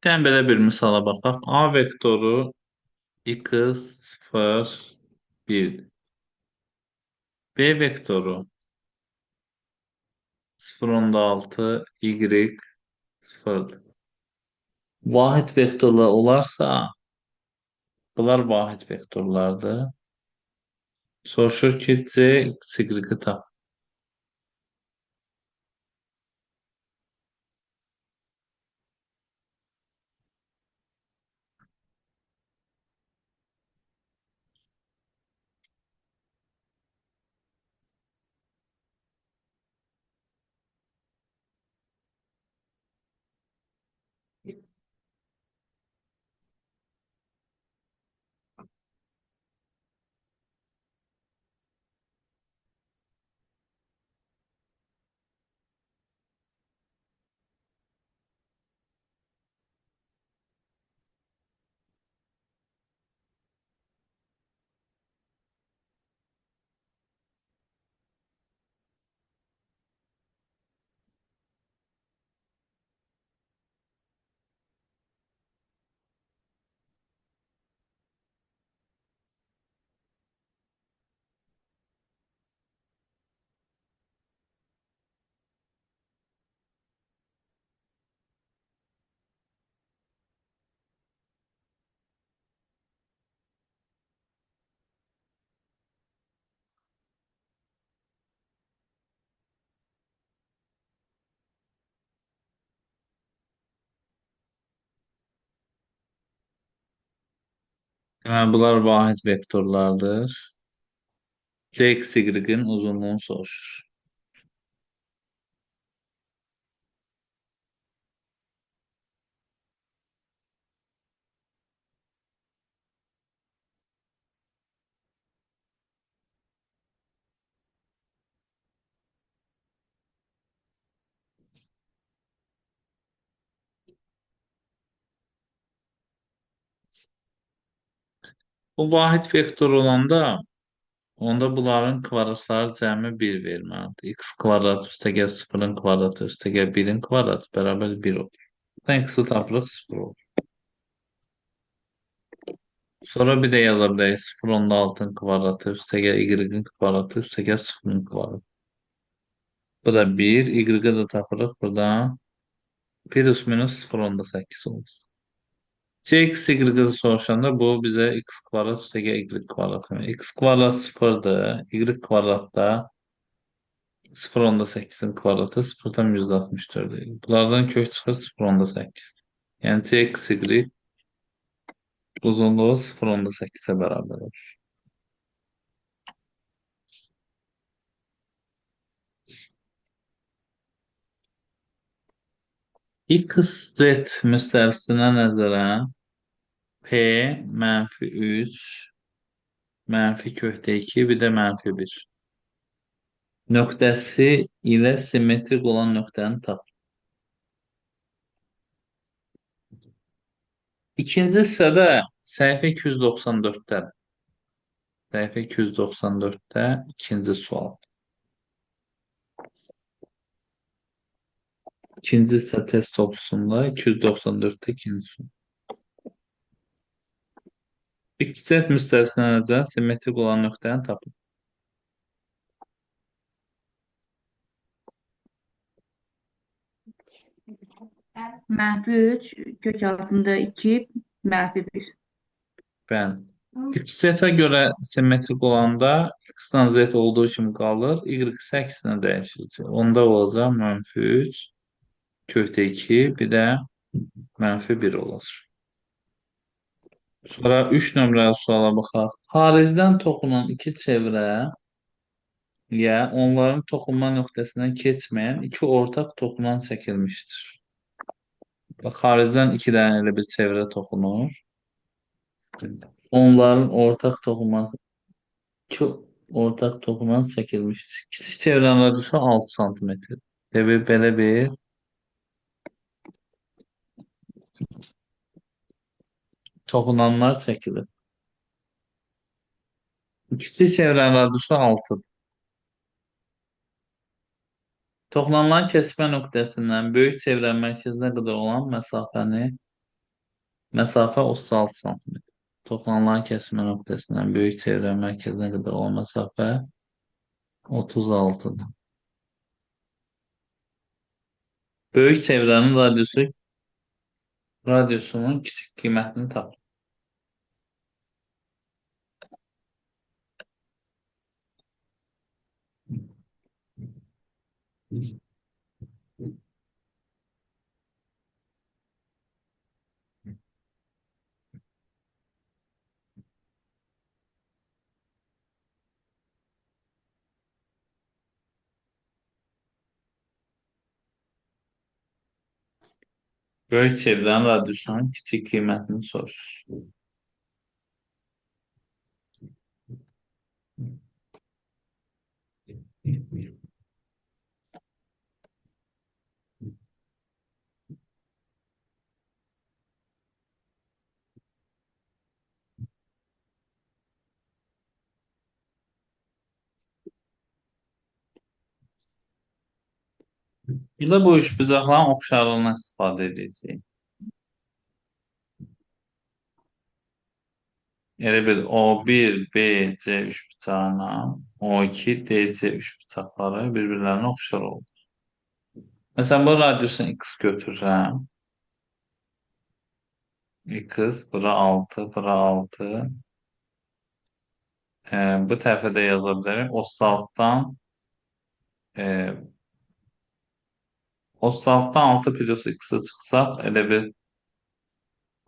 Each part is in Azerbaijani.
Gəlin belə bir misala baxaq. A vektoru x 0, 1. B vektoru 0,6, y 0. Vahid vektorlar olarsa, bunlar vahid vektorlardır. Soruşur ki, C, x, y-i tap. Deməli, bunlar vahid vektorlardır. C, x, y-in uzunluğunu soruşur. Bu vahid vektor olanda, onda bunların kvadratları cəmi 1 verməlidir. X kvadrat üstəgəl 0-ın kvadratı üstəgəl 1-in kvadratı bərabər 1 olur. Buradan x-i tapırıq, 0 olur. Sonra bir də yaza bilərik 0,6-ın kvadratı üstəgəl y-in kvadratı üstəgəl 0-ın kvadratı. Bu da 1, y-i də tapırıq buradan. Plus minus 0,8 olur. C, x, y-i soruşanda bu bizə x kvadrat üstəgəl y kvadrat. Yəni, x kvadrat 0-dır, y kvadrat da 0,8-in kvadratı 0,164-dür. Bunlardan kök çıxır 0,8. Yəni C, x, y uzunluğu 0,8-ə bərabər olur. X, Z müstəvisinə nəzərən P mənfi 3, mənfi kökdə 2, bir də mənfi 1 nöqtəsi ilə simmetrik olan nöqtəni tap. İkinci hissədə səhifə 294-dədir. Səhifə 294-də ikinci sual. İkinci hissə test toplusunda 294-də ikinci sual. X, Z müstəvisinə nəzərən simmetrik olan nöqtəni tapın. Mənfi 3, kök altında 2, mənfi 1. Bəli. X, Z-ə görə simmetrik olanda X-dan Z olduğu kimi qalır, Y isə əksinə dəyişəcək. Onda olacaq mənfi 3, kökdə 2, bir də mənfi 1 olacaq. Sonra 3 nömrəli suala baxaq. Xaricdən toxunan iki çevrə ya onların toxunma nöqtəsindən keçməyən iki ortaq toxunan çəkilmişdir. Bax, xaricdən iki dənə elə bir çevrə toxunur. Onların ortaq toxunma iki ortaq toxunan çəkilmişdir. Kiçik çevrənin radiusu 6 sm. Belə, belə bir toxunanlar çəkilir. Kiçik çevrənin radiusu 6-dır. Toxunanların kesişmə nöqtəsindən böyük çevrənin mərkəzinə qədər olan məsafəni Məsafə 36 sm. Toxunanların kəsilmə nöqtəsindən böyük çevrə mərkəzinə qədər olan məsafə 36-dır. Böyük çevrənin radiusunun kiçik qiymətini tap. Böyük çevrənin radiusunun kiçik qiymətini soruşur. Bir də bu üçbucaqların oxşarlığından istifadə edəcəyik. Elə bil O1, B, C üçbucağına O2, DC üçbucaqları bir-birlərinə oxşar olur. Məsələn, bu radiusunu X götürürəm. X, bura 6, bura 6. Bu tərəfə də yaza bilərik. 36-dan 36-dan 6 plus X-i çıxsaq, elə bir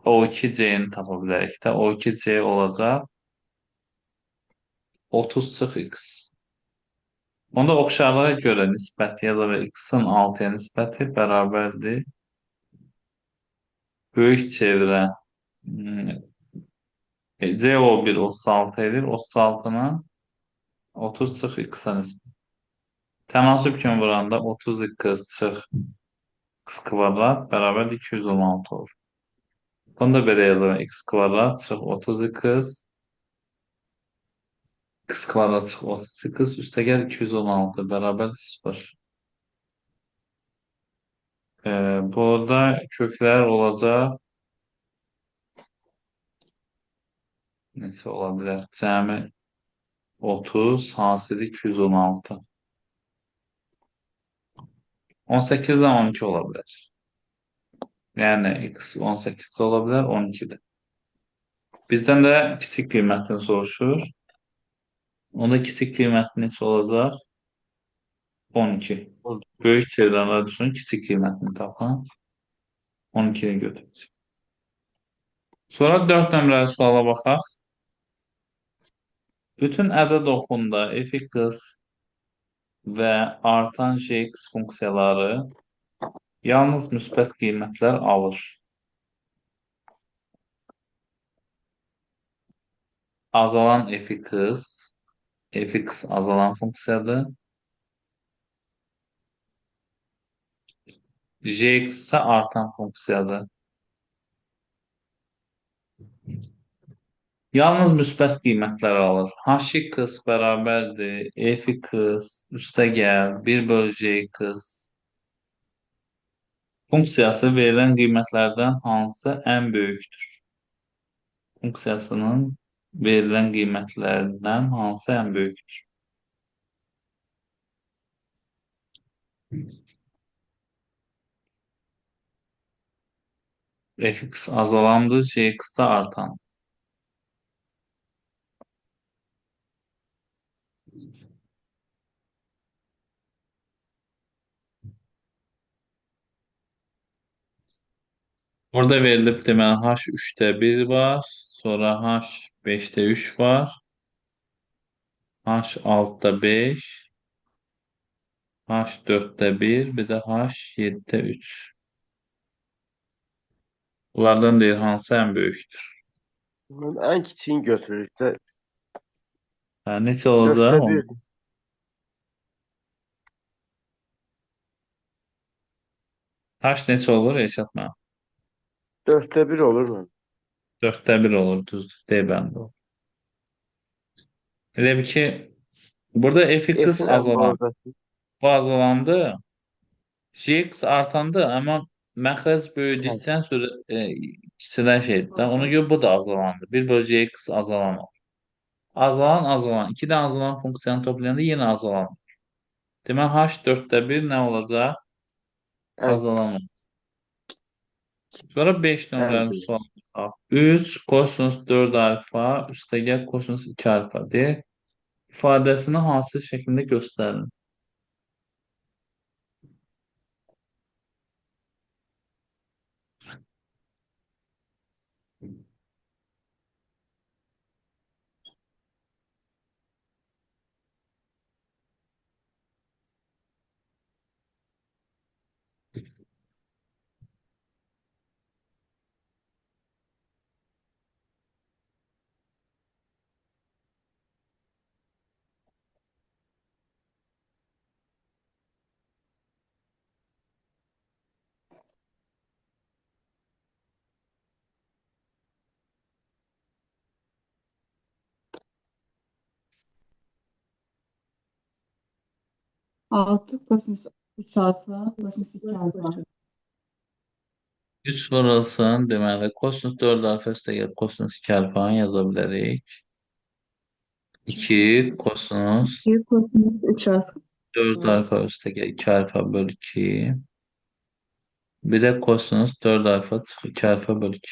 O2C-ni tapa bilərik də. O2C olacaq 30 çıx X. Onda oxşarlığa görə nisbəti yaza bilərik. X-in 6-ya nisbəti bərabərdir. Böyük çevrə CO1 36 edir. 36-nın 30 çıx X-a nisbəti. Tənasüb kimi vuranda 30 X çıx X kvadrat bərabərdir 216 olur. Bunu da belə yazıram. X kvadrat çıx 30 X X kvadrat çıx 30 X üstəgəl 216 bərabərdir 0. Burada köklər olacaq. Neçə ola bilər? Cəmi 30, hasili 216. 18-dən 12 ola bilər. Yəni, X 18 ola bilər, 12-dir. Bizdən də kiçik qiymətini soruşur. Onda kiçik qiyməti neçə olacaq? 12. Böyük çevrənin radiusunun kiçik qiymətini tapan 12-ni götürəcək. Sonra 4 nömrəli suala baxaq. Bütün ədəd oxunda fx və artan gx funksiyaları yalnız müsbət qiymətlər alır. Azalan fx, fx azalan funksiyadır. Gx isə artan funksiyadır. Yalnız müsbət qiymətlər alır. Hx bərabərdir fx üstəgəl 1 bölü gx funksiyası verilən qiymətlərdən hansı ən böyükdür? Funksiyasının verilən qiymətlərindən hansı ən böyükdür? Fx azalandır, gx də artandır. Orada verilib, deməli, H3-də 1 var, sonra H5-də 3 var, H6-da 5, H4-də 1, bir də H7-də 3. Bunlardan deyir, hansı ən böyükdür? Ən kiçiyini götürürük də. Hə, neçə olacaq? 4-də 1. H neçə olur, Elşad müəllim? 4-də 1 olur mu? 4-də 1 olur, düzdür. D bəndi olur. Elə bil ki, burada fx F-in ən azalan. balacası. Bu azalandı. Gx artandı, amma məxrəc böyüdükcə sonra, Kiçilən şeydir də. Ona görə bu da azalandır. 1 bölü x azalan olur. Azalan, azalan. 2 də azalan funksiyanı toplayanda yenə azalan. Demək, h 4-də 1 nə olacaq? Ən, Azalan olur. Sonra 5 ən nömrəli böyük. sual. 3 kosinus 4 alfa üstəgəl kosinus 2 alfa deyir. İfadəsini hansı şəklində göstərin? 6 kosinüs 3 alfa, kosinüs 2 alfa. 3 vurulsun, deməli, kosinus 4 alfa üstəgəl kosinus 2 alfanı yaza bilərik. 2 kosinus 2 kosinüs 3 alfa. 4 alfa üstəgəl 2 alfa bölü 2. Bir də kosinus 4 alfa çıx 2 alfa bölü 2.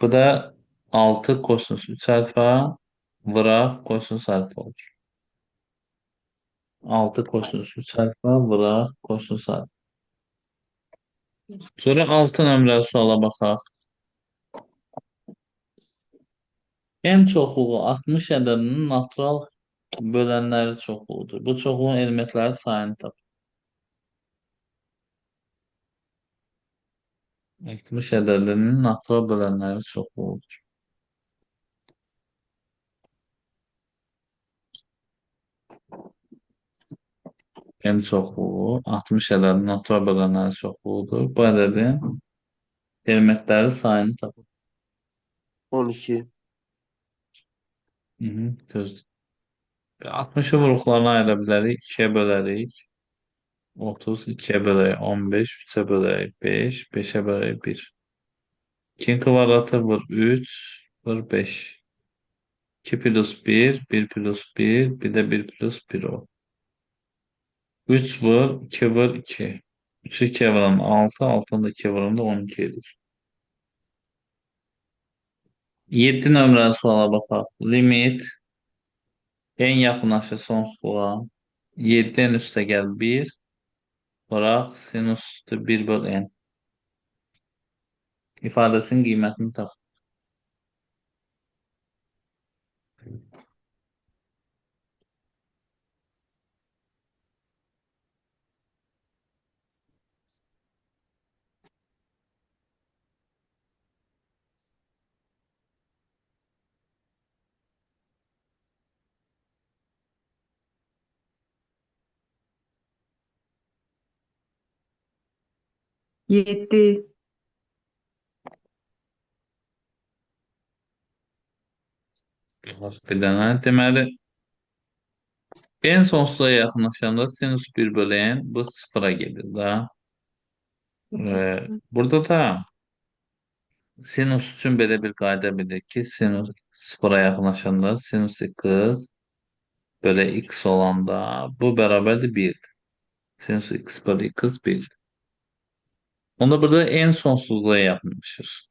Bu da 6 kosinus 3 alfa vıraq kosinus alfa olur. 6 kosinus 3 alfa vıraq kosinus alfa. Sonra 6 nömrəli suala baxaq. M çoxluğu 60 ədədinin natural bölənləri çoxluğudur. Bu çoxluğun elementləri sayını tap. 60 ədədinin natural bölənləri çoxluğudur. M çoxluğu 60 ədədinin natural bölənləri çoxluğudur. Bu ədədin elementləri sayını tap. 12. Düzdür. 60-ı vuruqlarına ayıra bilərik. 2-yə bölərik. 30, 2-yə bölərik 15, 3-ə bölərik 5, 5-ə bölərik 1. 2-nin kvadratı vur 3, vur 5. 2 plus 1, 1 plus 1, bir də 1 plus 1 olur. 3 vur, 2 vur 2. 3-ü 2-yə vuran 6, 6-nı da 2-yə vuran da 12 edir. 7 nömrəli suala baxaq. Limit en yaxınlaşır sonsuzluğa. 7-nin üstə gəl 1. Vuraq sinus üstü 1 böl n. İfadəsinin qiymətini tap. 7. Bir dənə. Deməli, n sonsuza yaxınlaşanda sinus 1 bölü n bu sıfıra gedir da. Burada da sinus üçün belə bir qayda bilir ki, sinus sıfıra yaxınlaşanda sinus x bölü x olanda bu bərabərdir 1. Sinus x bölü x 1. Onda burada n sonsuzluğa yaxınlaşır.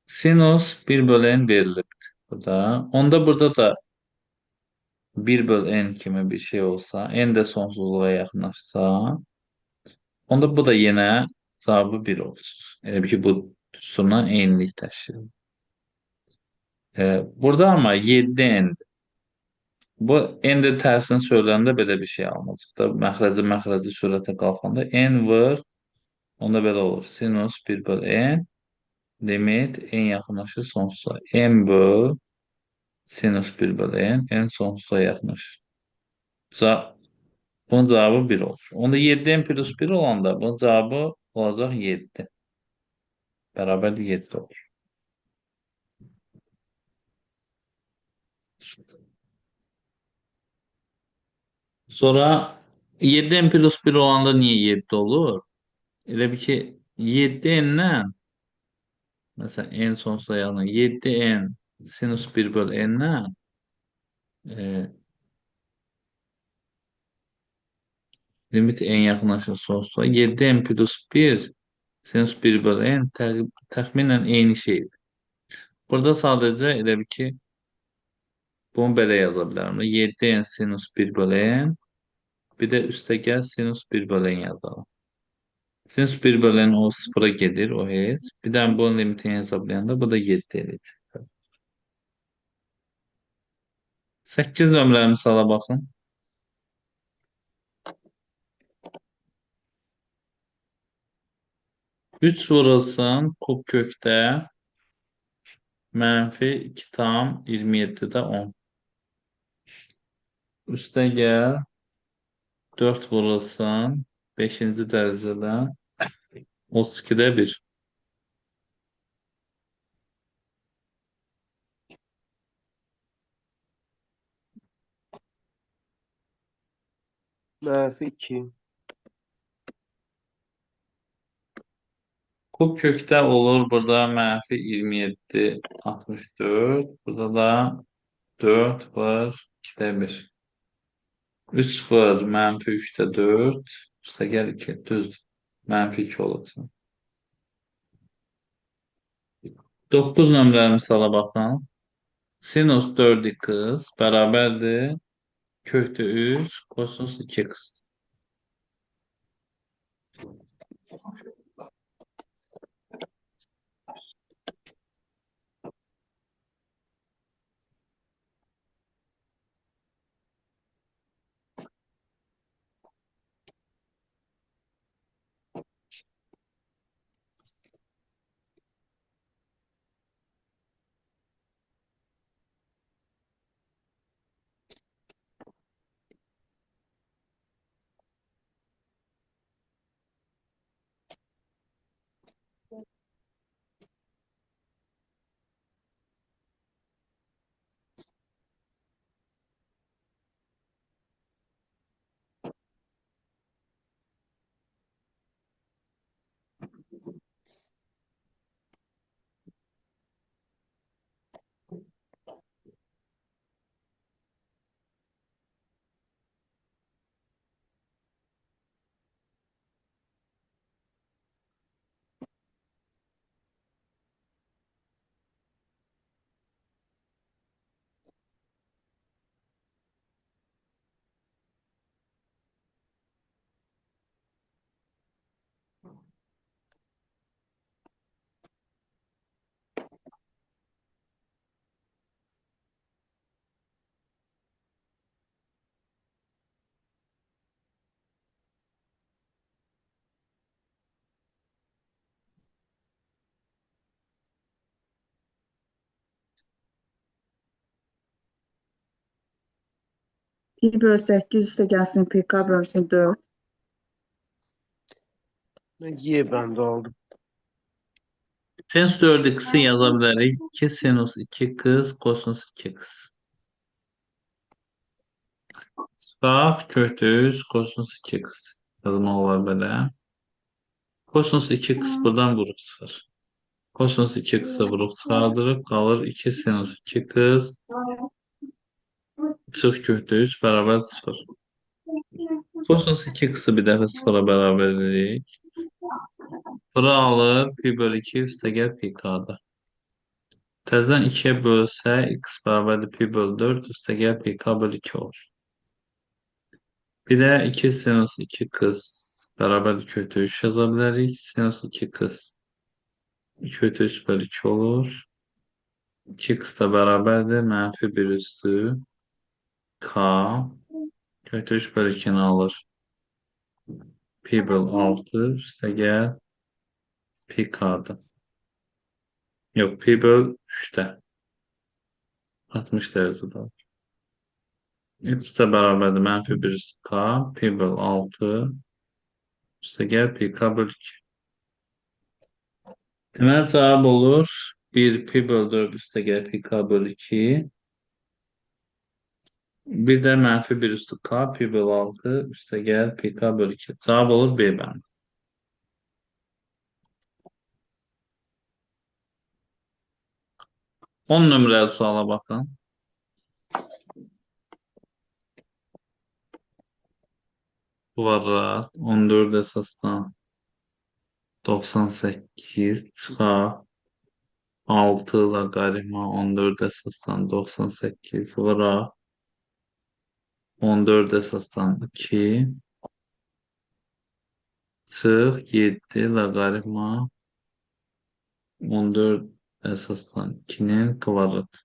Sinus 1 bölü n verilibdir burada. Onda burada da 1 bölü n kimi bir şey olsa, n də sonsuzluğa yaxınlaşsa, onda bu da yenə cavabı 1 olacaq. Elə bil ki, bu düsturla eynilik təşkil edir. Burada amma 7n-dir. Bu n də tərsini söyləndə belə bir şey alınacaq da. Məxrəci sürətə qalxanda n vur, onda belə olur. Sinus 1 bölü n, limit n yaxınlaşır sonsuza. N böl sinus 1 bölü n, n sonsuza yaxınlaşır. Bunun cavabı 1 olur. Onda 7n plus 1 olanda bunun cavabı olacaq 7. Bərabərdir 7 olur. Sonra 7n plus 1 olanda niyə 7 olur? Elə bil ki, 7n-lə məsələn, n sonsuza yaxın 7n sinus 1 böl n-lə e, limit n yaxınlaşır sonsuza 7n plus 1 sinus 1 böl n təxminən eyni şeydir. Burada sadəcə elə bil ki, bunu belə yaza bilərəm. 7n sinus 1 böl n, bir də üstəgəl sinus 1 böl n yazalım. Sinus 1 böl n o sıfıra gedir, o heç. Bir də bunun limitini hesablayanda bu da 7 eləyir. 8 nömrəli misala baxın. 3 vurulsun kub kökdə mənfi 2,27-də 10. Üstə gəl 4 vurulsun 5-ci dərəcədə 32-də 1. Mənfi 2. Kub kökdə olur burada mənfi 27, 64. Burada da 4 var, 2-də 1. 3 var, mənfi 3-də 4. Üstə gəl 2, düzdür. Mənfi 2 olacaq. 9 nömrəli misala baxın. Sinus 4x bərabərdir. Kökdə 3, kosinus 2x. Pi böl 8 üstə gəlsin pi k bölsün 4. Mən Y bəndi aldım. Sinus 4x-i yaza bilərik. 2 sinus 2x kosinus 2x. Çıxaq kökdə 3 kosinus 2x. Yazmaq olar belə. Kosinus 2x buradan vuruq çıxır. Kosinus 2x-i vuruq çıxardırıq. Qalır 2 sinus 2x çıx kökdə 3 bərabər 0. Kosinus 2x-i bir dəfə 0-a bərabər edirik. Bura alır pi bölü 2 üstəgəl pi k-da. Təzədən 2-yə bölsək x bərabərdir pi bölü 4 üstəgəl pi k bölü 2 olur. Bir də 2 sinus 2x bərabərdir kökdə 3 yaza bilərik. Sinus 2x kökdə 3 bölü 2 olur. 2x də bərabərdir mənfi 1 üstü k kökdə 3 bölü 2-ni alır. Pi bölü 6 üstəgəl pi k-da. Yox, pi böl 3-də. 60 dərəcədə olur. X də bərabərdir mənfi 1 üstü k, pi böl 6 üstəgəl pi k böl 2. Deməli, cavab olur 1 pi böl 4 üstəgəl pi k böl 2. Bir də mənfi 1 üstü k, pi böl 6 üstəgəl pi k böl 2. Cavab olur B bəndi. 10 nömrəli suala baxın. Kvadrat 14 əsasdan 98 çıxaq 6 loqaritma 14 əsasdan 98 vuraq 14 əsasdan 2 çıx 7 loqaritma 14 əsasdan 2-nin kvadratı.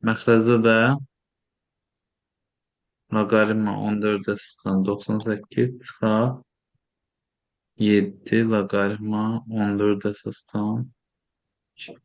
Məxrəcdə də loqaritma 14 əsasdan 98 çıxaq 7 loqaritma 14 əsasdan 2.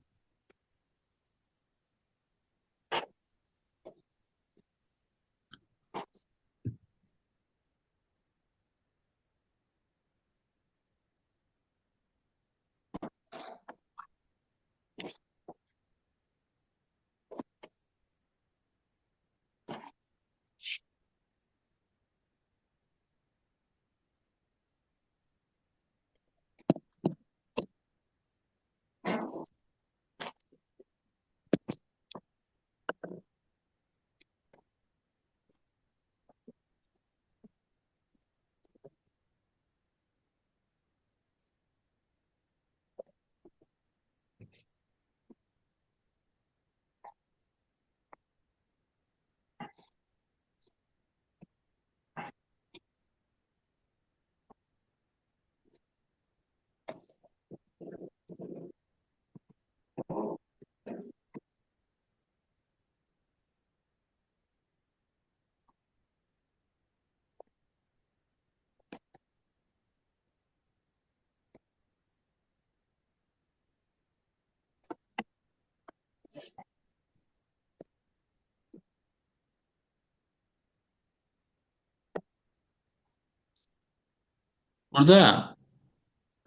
Burada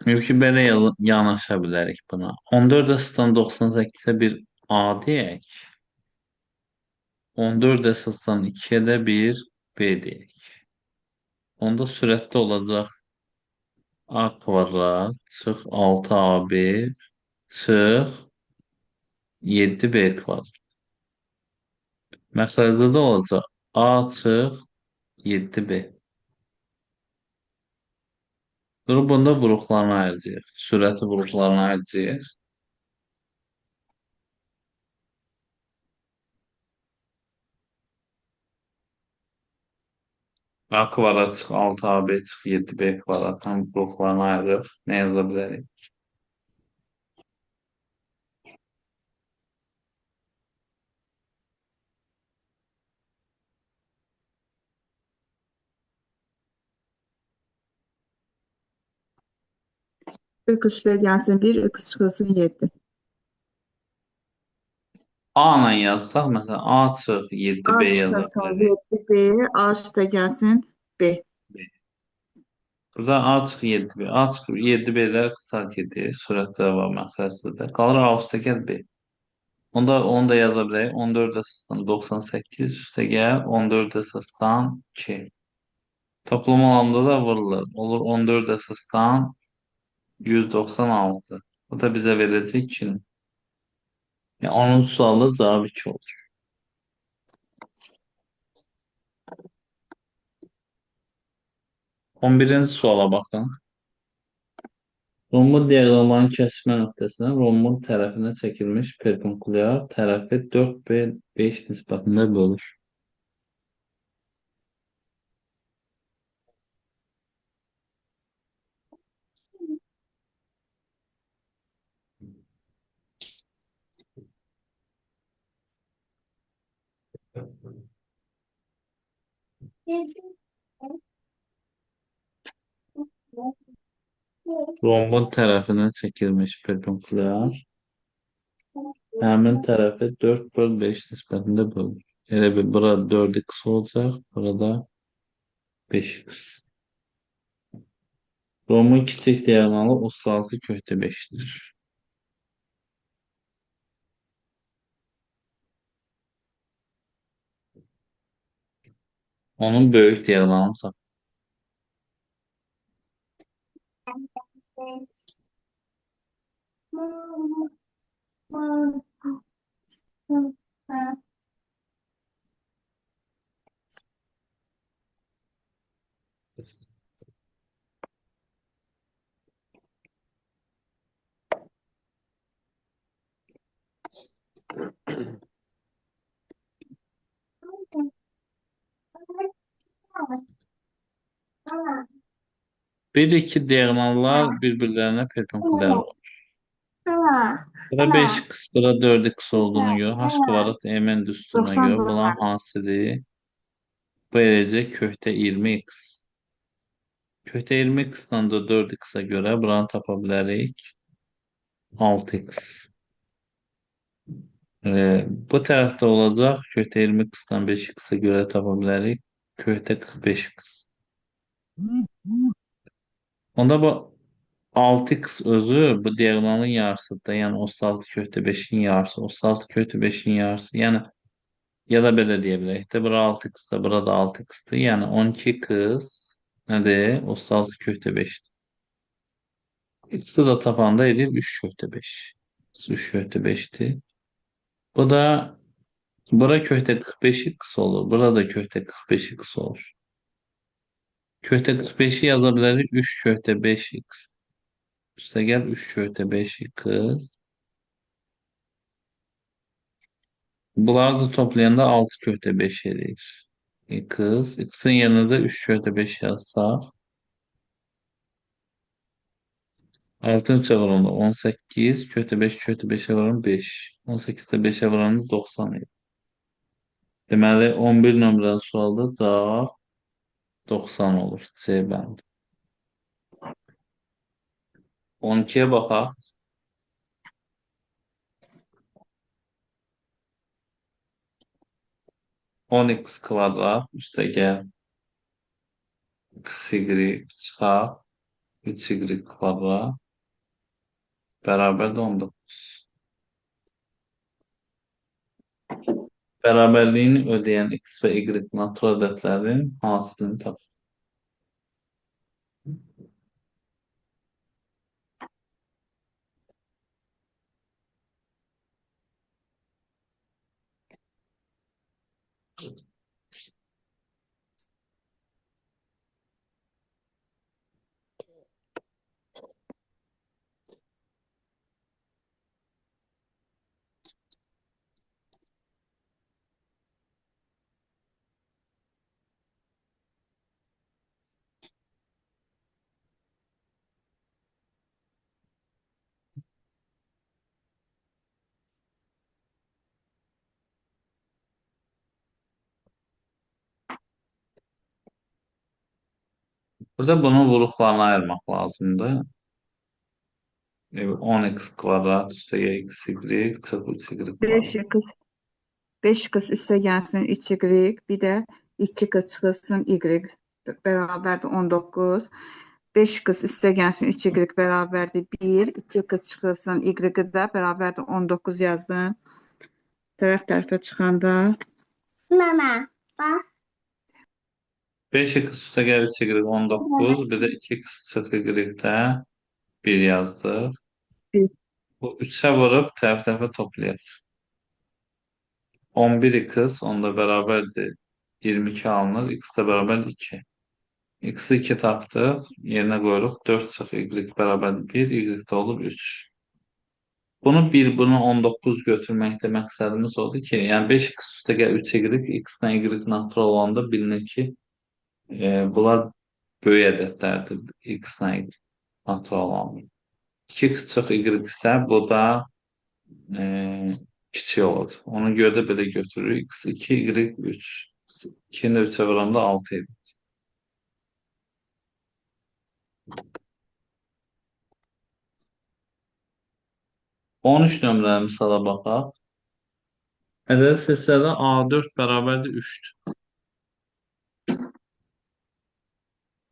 mümkün belə yanaşa bilərik buna. 14 əsasdan 98-ə bir A deyək. 14 əsasdan 2-yə də bir B deyək. Onda sürətdə olacaq A kvadrat çıx 6AB çıx 7B kvadrat. Məxrəcdə də olacaq A çıx 7B. Durub bunda vuruqlarını ayıracağıq. Sürəti vuruqlarını ayıracağıq. A kvadrat çıx 6AB çıx 7B kvadrat. Tam vuruqlarını ayırırıq. Nə yaza bilərik? X üstə gəlsin 1, x çıxılsın 7. A ilə yazsaq, məsələn, A çıx 7B A yaza çıxılsın bilərik. 7B, A üstə gəlsin B. B. Burada A çıx 7B. A çıx 7B-lər qısa gedir. Sürətdə var, məxrəcdə də. Qalır A üstə gəl B. Onda onu da yaza bilərik. 14 əsasdan 98 üstə gəl 14 əsasdan 2. Toplam olanda da vurulur. Olur 14 əsasdan 196. Bu da bizə verəcək 2-ni. Yəni 10-cu sualda cavab 2 olur. 11-ci suala baxın. Rombun diaqonalların kəsişmə nöqtəsindən rombun tərəfinə çəkilmiş perpendikulyar tərəfi 4B5 nisbətində bölür. Rombun tərəfinə çəkilmiş perpendikulyar həmin tərəfi 4 böl 5 nisbətində bölür. Elə bil, bura 4x olacaq, burada 5x. Rombun kiçik diaqonalı 36 kökdə 5-dir. Onun böyük diaqonalını tap. Bir iki diaqonallar bir-birlərinə perpendikulyar olur. Bura 5x, bura 4x olduğuna görə h kvadrat mn düsturuna görə 94 bunların hansıdır? Bu eləcək kökdə 20x. Kökdə 20x-dan da 4x-a görə buranı tapa bilərik. 6x. Bu tərəfdə olacaq. Kökdə 20x-dan 5x-a görə tapa bilərik. Kökdə 45x. Onda bu 6x özü bu diaqonalın yarısıdır. Yəni 36 kökdə 5-in yarısı, 36 kökdə 5-in yarısı. Yəni ya da belə deyə bilərik də. Bura 6x-dir, bura da 6x-dir. Yəni 12x nədir? 36 kökdə 5-dir. X-i də tapanda edir 3 kökdə 5. 3 kökdə 5-dir. Bu da bura kökdə 45x olur. Burada da kökdə 45x olur. Kökdə 45-i yaza bilərik 3 kökdə 5x. Üstəgəl 3 kökdə 5x. Bunları da toplayanda 6 kökdə 5 eləyir. X. X-in yerinə də 3 kökdə 5 yazsaq. 6-ın 3'e vuranda 18, kökdə 5 kökdə 5'e vuran 5. 18-də 5'e vuranda 90 edir. Deməli 11 nömrəli sualda cavab 90 olur. C bəndi. 12-yə baxaq. 10x kvadrat üstəgəl xy çıxaq 3y kvadrat bərabərdir 19. Bərabərliyini ödəyən x və y natural ədədlərin hasilini tap. Burada bunun vuruqlarını ayırmaq lazımdır. 10x kvadrat üstəgəl xy çıx 3y kvadrat. 5x 5x üstə gəlsin 3y, bir də 2x çıxılsın y bərabərdir 19. 5x üstə gəlsin 3y bərabərdir 1, 2x çıxılsın y də bərabərdir 19 yazdım. Tərəf tərəfə çıxanda Mama, bak. 5x üstəgəl 3y 19, bir də 2x çıx y-də 1 yazdıq. Bir. Bu 3-ə vurub tərəf tərəfə toplayaq. 11x onda bərabərdir 22 alınır, x də bərabərdir 2. X-i 2 tapdıq, yerinə qoyuruq. 4 çıx y bərabərdir 1, y də olub 3. Bunu 1, bunu 19 götürməkdə məqsədimiz odur ki, yəni 5x üstəgəl 3y, x-dən y natural olanda bilinir ki, bunlar böyük ədədlərdir, x-dən y natural olanda. 2x çıx y isə bu da kiçik olacaq. Ona görə də belə götürürük. x 2, y 3. 2-ni də 3-ə vuranda 6 edir. 13 nömrəli misala baxaq. Ədədi silsilədə A4 bərabərdir 3-dür.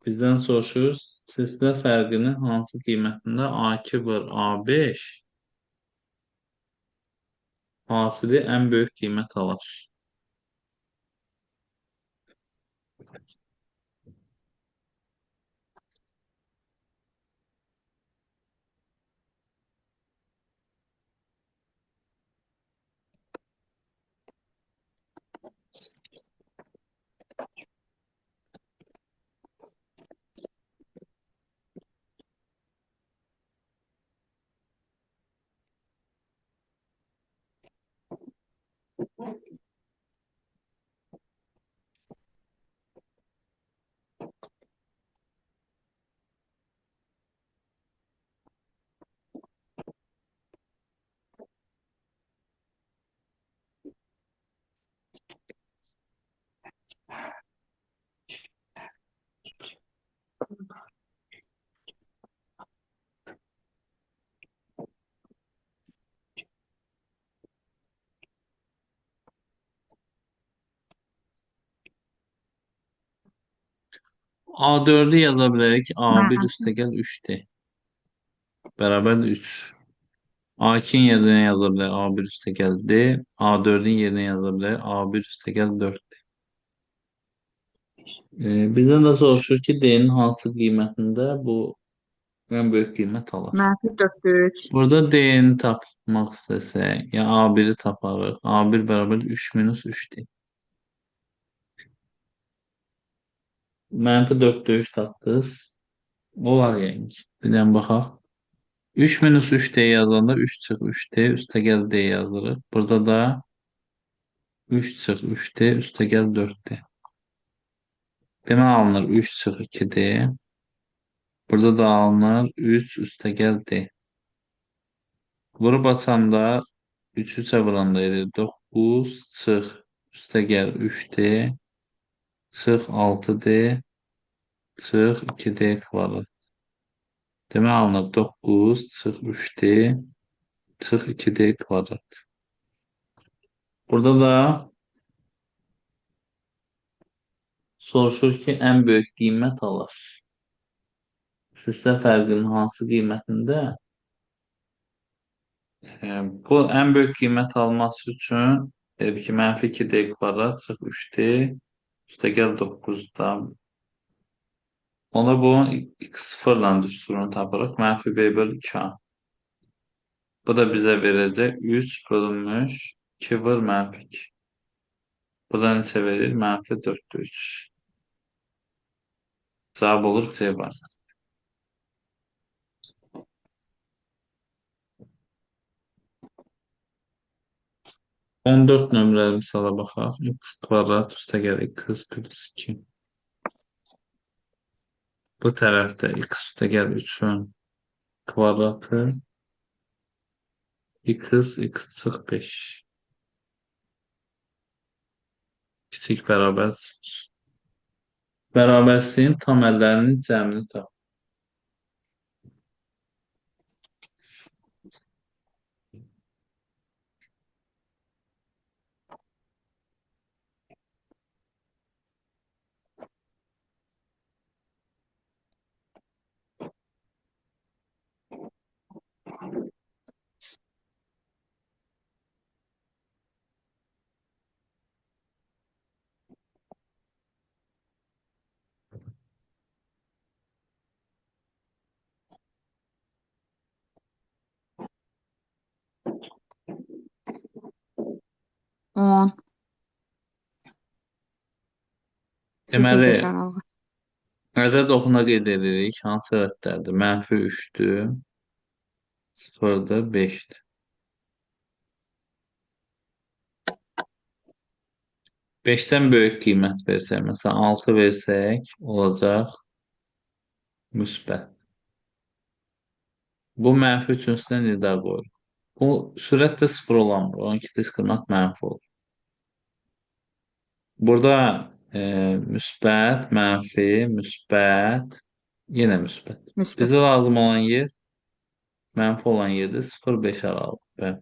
Bizdən soruşur, silsilə fərqinin hansı qiymətində A2 vur A5 hasili ən böyük qiymət alır? A4-ü yaza bilərik. A1 Mənfi. üstəgəl 3D. Bərabərdir 3. A2-nin yerinə yaza bilərik. A1 üstəgəl D. A4-ün yerinə yaza bilərik. A1 üstəgəl 4D. Bizdən də soruşur ki, D-nin hansı qiymətində bu ən böyük qiymət alır. Mənfi 4-də 3. Burada D-ni tapmaq istəsək, ya A1-i taparıq. A1 bərabər 3 minus 3D. Mənfi 4-də 3 tapdınız. Olar yəni ki. Bir dənə baxaq. 3 minus 3D yazanda 3 çıx 3D üstəgəl D yazırıq. Burada da 3 çıx 3D üstəgəl 4D. Demək alınır 3 çıx 2D. Burada da alınır 3 üstəgəl D. Vurub açanda 3-ü 3-ə vuranda edir 9 çıx üstəgəl 3D çıx 6D çıx 2D kvadrat. Demək alınır 9 çıx 3D çıx 2D kvadrat. Burada da soruşur ki, ən böyük qiymət alır. Hissə fərqinin hansı qiymətində? Bu ən böyük qiymət alması üçün deyək ki, mənfi 2D kvadrat çıx 3D üstəgəl 9-da. Onda bunun x0-la düsturunu tapırıq. Mənfi B bölü 2A. Bu da bizə verəcək 3 bölünmüş 2 vur mənfi 2. Bu da neçə verir? Mənfi 4-də 3. Cavab olur C variantı. 14 nömrəli misala baxaq. X kvadrat üstəgəl x plus 2. Bu tərəfdə x üstəgəl 3-ün kvadratı x, x çıx 5. Kiçik bərabər 0. Bərabərsizliyin tam əllərinin cəmini tap. 10. Deməli, 0,5 aralığı. ədəd oxuna qeyd edirik. Hansı ədədlərdir? Mənfi 3-dür, 0-dır, 5-dir. 5-dən böyük qiymət versək, məsələn, 6 versək, olacaq müsbət. Bu mənfi 3-ün üstünə nida qoyuruq. Bu sürət də 0 olamır. 12 diskriminant mənfi olur. Burada müsbət, mənfi, müsbət, yenə müsbət. Müsbət. Bizə lazım olan yer, mənfi olan yerdə 0,5 aralığı. Bəli.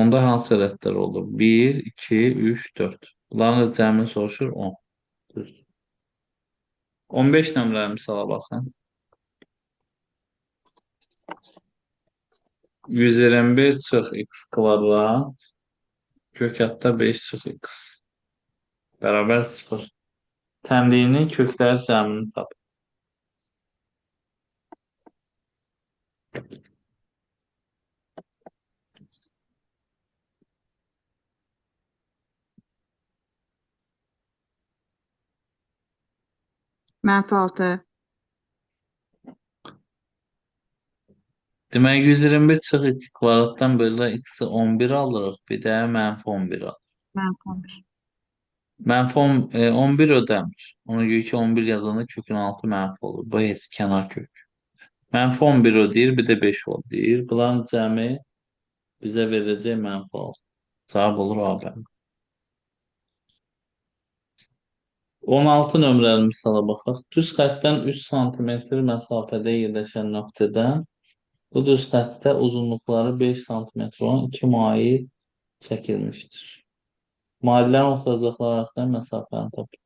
Onda hansı ədədlər olur? 1, 2, 3, 4. Bunların da cəmini soruşur 10. Düz. 15 nömrəli misala baxın. 121 çıx x kvadrat kök altda 5 çıx x bərabər 0. Tənliyinin kökləri cəmini tap. Mənfi 6. Deməli 121 çıx x kvadratdan bölü x-i 11 alırıq. Bir də mənfi 11 alırıq. Mənfi 11. Mənfi 11 ödəmir. Ona görə ki 11 yazanda kökün altı mənfi olur. Bu heç kənar kök. Mənfi 11 ödəyir, bir də 5 ödəyir. Bunların cəmi bizə verəcək mənfi 6. Cavab olur A bəndi. 16 nömrəli misala baxaq. Düz xəttdən 3 sm məsafədə yerləşən nöqtədən bu düz xəttdə uzunluqları 5 sm olan 2 mail çəkilmişdir. Maillərin oturacaqları arasında məsafəni tapın.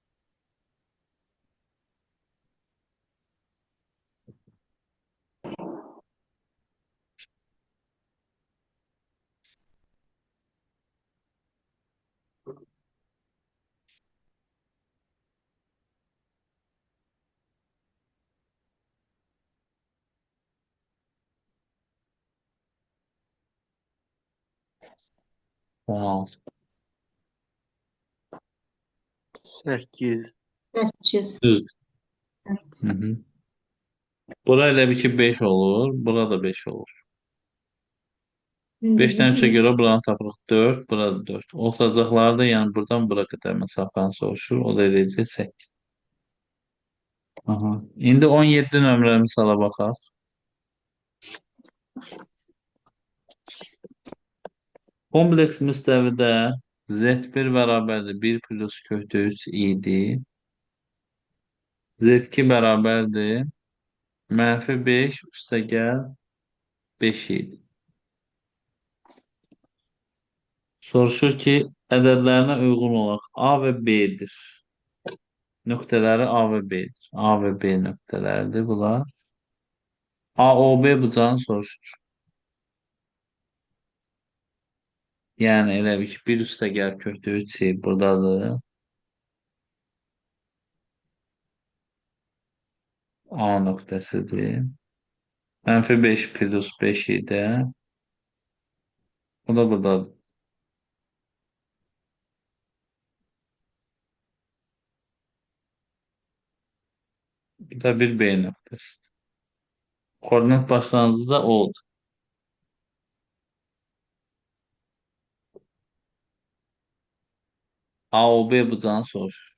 16. 8. 8. Düzdür. Hı -hı. Bura elə bil ki 5 olur. Bura da 5 olur. 5-dən 3-ə görə buranı tapırıq 4, burada 4. Oturacaqları da yəni buradan bura qədər məsafəni soruşur. O da eləyəcək 8. Aha. İndi 17 nömrəli misala baxaq. Kompleks müstəvidə Z1 bərabərdir 1 plus kökdə 3 idi. Z2 bərabərdir mənfi 5 üstəgəl 5 idi. Soruşur ki, ədədlərinə uyğun olaraq A və B-dir. Nöqtələri A və B-dir. A və B nöqtələridir bunlar. A, O, B bucağını soruşur. Yəni elə bil ki, 1 üstəgəl kökdə 3 buradadır. A nöqtəsidir. Mənfi 5 plus 5 idi. O da buradadır. Bu da bir B nöqtəsi. Koordinat başlanğıcı da O'dur. A, O, B bucağını soruşur.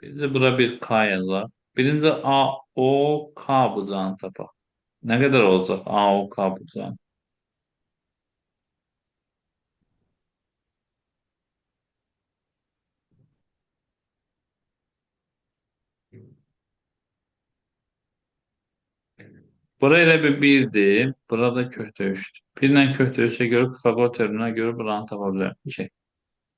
Birinci bura bir K yazaq. Birinci A, O, K bucağını tapaq. Nə qədər olacaq A, O, K bucağı? Bura elə bir 1-dir. Burada kökdə 3-dür. 1 ilə kökdə 3-ə görə Pifaqor teoreminə görə buranı tapa bilərəm. 2.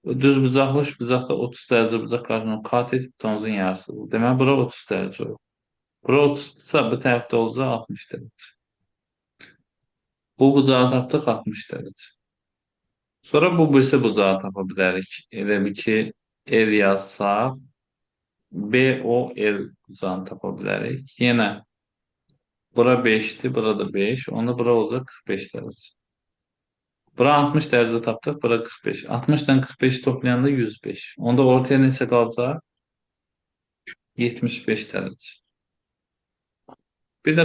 Düz bucaqlı bucaq da 30 dərəcə bucaq qarşısında katet hipotenuzun yarısıdır. Deməli, bura 30 dərəcə olur. Bura 30-sa bu tərəfdə olacaq 60 dərəcə. Bu bucağı tapdıq 60 dərəcə. Sonra bu birisi bucağı tapa bilərik. Elə bil ki, L yazsaq, BOL bucağını tapa bilərik. Yenə bura 5-dir, burada 5. Onda bura olacaq 45 dərəcə. Bura 60 dərəcə tapdıq, bura 45. 60-dan 45 toplayanda 105. Onda ortaya neçə qalacaq? 75 dərəcə. Bir də